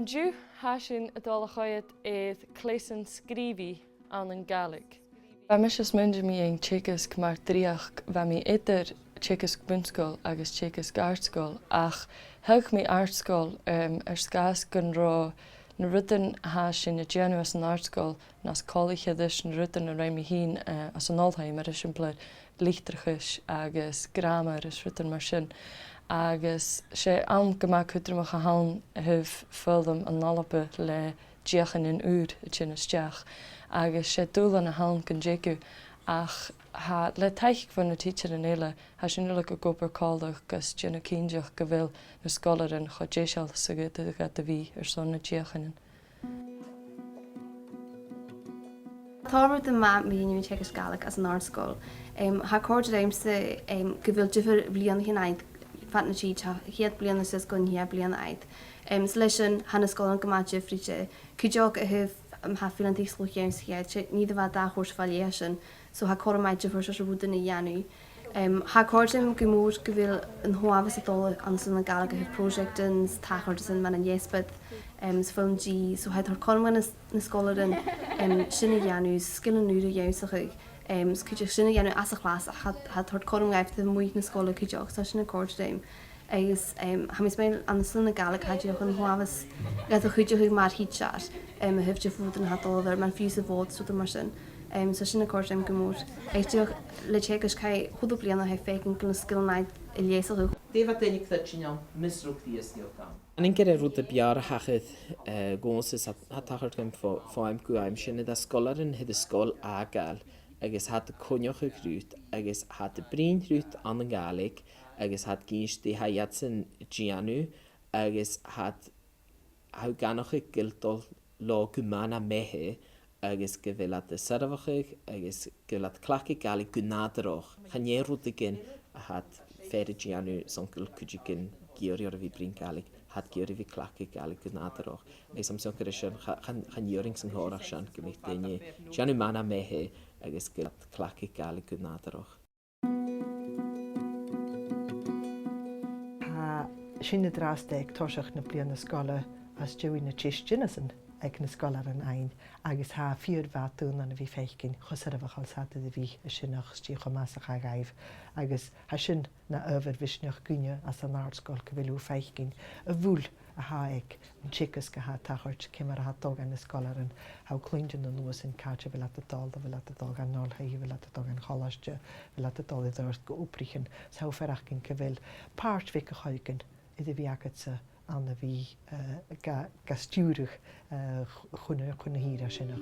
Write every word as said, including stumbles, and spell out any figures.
An-diugh tha sinn a' dol a choimhead air cleasan sgrìobhaidh ann an Gàidhlig. Bha mise a' smaoineachadh mu dheidhinn teagasg mar dreuchd, bha mi eadar teagasg bun-sgoil agus teagasg àrd-sgoil, ach thagh mi àrd-sgoil, em, air sgàth 's gun robh na rudan a tha sinn a' dèanamh anns an àrd-sgoil nas coltaiche ris na rudan a rinn mi fhìn, eh, anns an oilthigh, mar eisimpleir litreachas agus gràmar is rudan mar sin. Agus 's e àm gu math cudromach a th' ann a thaobh foghlam an Alba le deuchainnean ùra a' tighinn a-steach. Agus 's e dùbhlan a th' ann gun teagamh, ach tha, le taic bho na tidsearan eile, tha sinn uile ag obair còmhla gus dèanamh cinnteach gu bheil na sgoilearan cho deiseil 's a ghabhadh iad a bhith airson na deuchainnean. Tha rud math mu dheidhinn teagasg Gàidhlig anns an àrd-sgoil. Em, tha e a' còrdadh riumsa, em, gu bheil diofar bhliadhnaichean agad fad na tìde, tha a' chiad bhliadhna suas gu an dà bhliadhna agad. Em, is leis sin, tha na sgoilearan gu math diofraichte. Cuideachd a thaobh, em, tha fileantaich sgoile a' tighinn a-steach, 's e, nì iad a bhith a' dol a chùrsa fad leth sin. So tha e a' còrdadh math diofar seòrsa rudan a dhèanamh. Em, tha e a' còrdadh rium gu mòr gu bheil an t-uabhas a' dol anns a' Ghàidhlig a thaobh pròiseactan, tachartasan mar an deasbad, em, is FilmG, so tha e a' toirt cothrom dha na, na sgoilearan, em, sin a dhèanamh, sgilean ùra ionnsachadh, em, is cuideachd sin a dhèanamh anns a' chlas, ach tha, tha e a' toirt cothrom dhaibh a-muigh na sgoile cuideachd, so tha sin a' còrdadh rium. Agus, em, tha mi a' smaoineachadh anns a' Ghàidhlig tha dìreach an t-uabhas dha do chuideachadh mar thidsear, em, a thaobh diofar rudan a tha dol a dh'obair, mar fiù 's a' Mhòd, 's rudan mar sin. Em, so sin a' còrdadh rium gu mòr. Agus dìreach le teagasg, tha e a h-uile bliadhna a tha thu a' faicinn gu bheil na sgilean agad a' leasachadh. Dè bha daoine a' creidsinn ann mus robh Crìosdaidheachd ann? An ingear rud a b' fheàrr a thachair, eh, dhòmhsa 's a tha, tha tachairt dhomh fo, fo aimsir gu aimsir, 's e na sgoilearan a tha air sgoil fhàgail, agus tha iad a' coinneachadh riut, agus tha iad a' bruidhinn riut ann an Gàidhlig, agus tha iad ag innse dè tha iadsan a' dèanamh, agus tha iad tha thu ag aithneachadh gu bheil dol leotha gu math na meithee agus gu bheil iad a' soirbheachadh agus gu bheil iad a' cleachdadh Gàidhlig gu nàdarrach. Chan e rudeigin a tha iad fear a' dèanamh son gu bheil cuideigin ag iarraidh orra a bhith a' bruidhinn Gàidhlig, tha iad ag iarraidh a bhith a' cleachdadh Gàidhlig gu nàdarrach. Agus tha mi a' smaoineachadh air sin, cha, chan, chan iarrainn san còmhradh sin gum bi daoine a' dèanamh math na meithee agus gu bheil iad a' cleachdadh Gàidhlig gu nàdarrach. Tha sinn an-dràsta aig toiseach na bliadhna sgoile às dèidh na teisteanasan aig na sgoilearan fhaighinn, agus tha e fìor mhath daonnan a bhith a' faicinn cho soirbheachail 's a tha iad air a bhith a' sineach 's dè cho math 's a chaidh dhaibh, agus tha sin na adhbhar mhisneachd dhuinne anns an àrd-sgoil gu bheil thu a' faicinn a' bhuil a tha aig an teagasg a tha a' tachairt, ciamar a tha dol dha na sgoilearan, tha thu a' cluinntinn an uair sin càit a bheil iad a' dol, a bheil iad a' dol dhan oilthigh, a bheil iad a' dol dhan cholaiste, a bheil iad a' dol air adhart gu obraichean. 'S tha thu a' faireachdainn gu bheil pàirt bheag a choigeann air a bhith agadsa ann a bhith, eh, ga, ga stiùireadh, eh, ch-, chun, chun na h-ìre sin.